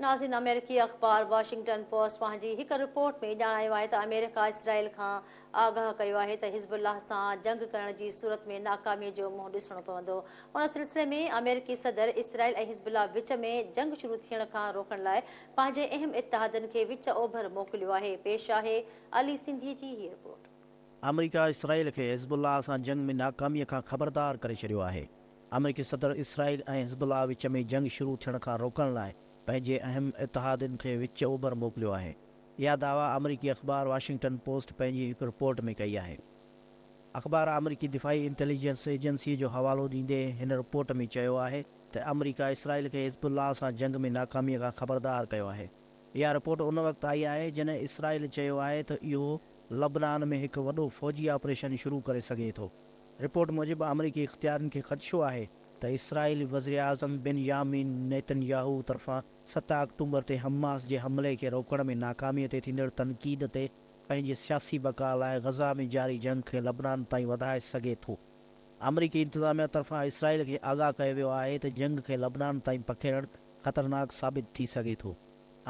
ناظرين آمريڪي اخبار واشنگٽن پوسٽ پنهنجي هڪ رپورٽ ۾ ڄاڻايو آهي ته آمريڪا اسرائيل کان آگاهه ڪيو آهي ته حزب الله سان جنگ ڪرڻ جي صورت ۾ ناڪامي جو منهن ڏسڻو پوندو. ان سلسلي ۾ آمريڪي صدر اسرائيل ۽ حزب الله وچ ۾ جنگ شروع ٿيڻ کان روڪڻ لاء پنهنجي اهم اتحادين کي وچ اوڀر موڪليو آهي. پيش آهي علي سنڌي جي هي رپورٽ. آمريڪا اسرائيل کي حزب الله سان جنگ ۾ ناڪامي کان خبردار ڪري ڇڏيو آهي. آمريڪي صدر اسرائيل ۽ حزب الله وچ ۾ جنگ شروع ٿيڻ کان روڪڻ لاء پنهنجي اهم اتحادين کي وچ اوڀر موڪليو آهي. اها دعويٰ آمريڪي اخبار واشنگٽن پوسٽ پنهنجي هڪ رپورٽ ۾ ڪئي آهي. اخبار آمريڪي دفاعي انٽيليجنس ايجنسي جو حوالو ڏيندي هن رپورٽ ۾ چيو آهي ته آمريڪا اسرائيل کي حزب الله سان جنگ ۾ ناڪامي کان خبردار ڪيو آهي. اها رپورٽ ان وقت آئي آهي جڏهن اسرائيل چيو آهي ته اهو لبنان ۾ هڪ وڏو فوجي آپريشن شروع ڪري سگهي ٿو. رپورٽ موجب آمريڪي اختيارين کي خدشو آهي ته اسرائيلي وزيراعظم بن يامين نيتن ياهو طرفان 7 آڪٽومبر تي حماس جي حملي کي روڪڻ ۾ ناڪامي تي ٿيندڙ تنقيد تي پنهنجي سياسي بقا لاء غزه ۾ جاري جنگ کي لبنان تائين وڌائي سگهي ٿو. آمريڪي انتظاميا طرفان اسرائيل کي آگاهه ڪيو ويو آهي ته جنگ کي لبنان تائين پکيڙڻ خطرناڪ ثابت ٿي سگهي ٿو.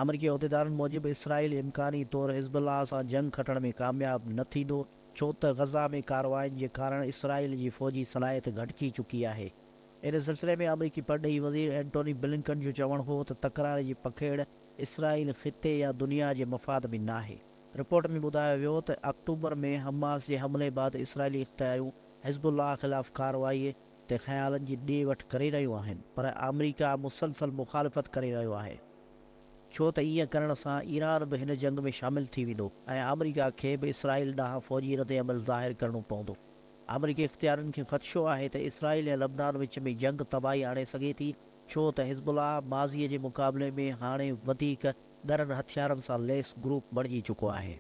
آمريڪي عهديدارن موجب اسرائيل امڪاني طور حزب الله سان جنگ کٽڻ ۾ ڪامياب نه ٿيندو ڇو ته غزه ۾ ڪاررواين جي ڪارڻ اسرائيل جي فوجي صلاحيت گهٽجي چڪي آهي. ان سلسلي ۾ آمريڪي پرڏيهي وزير اينٽوني بلنڪن جو چوڻ هو ته تڪرار جي پکيڙ اسرائيل، خطي يا دنيا جي مفاد ۾ ناهي. رپورٽ ۾ ٻڌايو ويو ته آڪٽوبر ۾ حماس جي حملي بعد اسرائيلي اختياريون حزب الله خلاف ڪارروائي تي خيالن جي ڏي وٺ ڪري رهيون آهن پر آمريڪا مسلسل مخالفت ڪري رهيو آهي. ڇو ته ائين ڪرڻ سان ايران به هن جنگ ۾ شامل ٿي ويندو ۽ آمريڪا کي به اسرائيل ڏانهن فوجي ردعمل ظاهر ڪرڻو پوندو. آمريڪي اختيارين کي خدشو آهي ته اسرائيل ۽ لبنان وچ ۾ جنگ تباهي آڻي سگهي ٿي ڇو ته حزب الله ماضي جي مقابلي ۾ هاڻي وڌيڪ ڳرن هٿيارن سان ليس گروپ بڻجي چڪو آهي.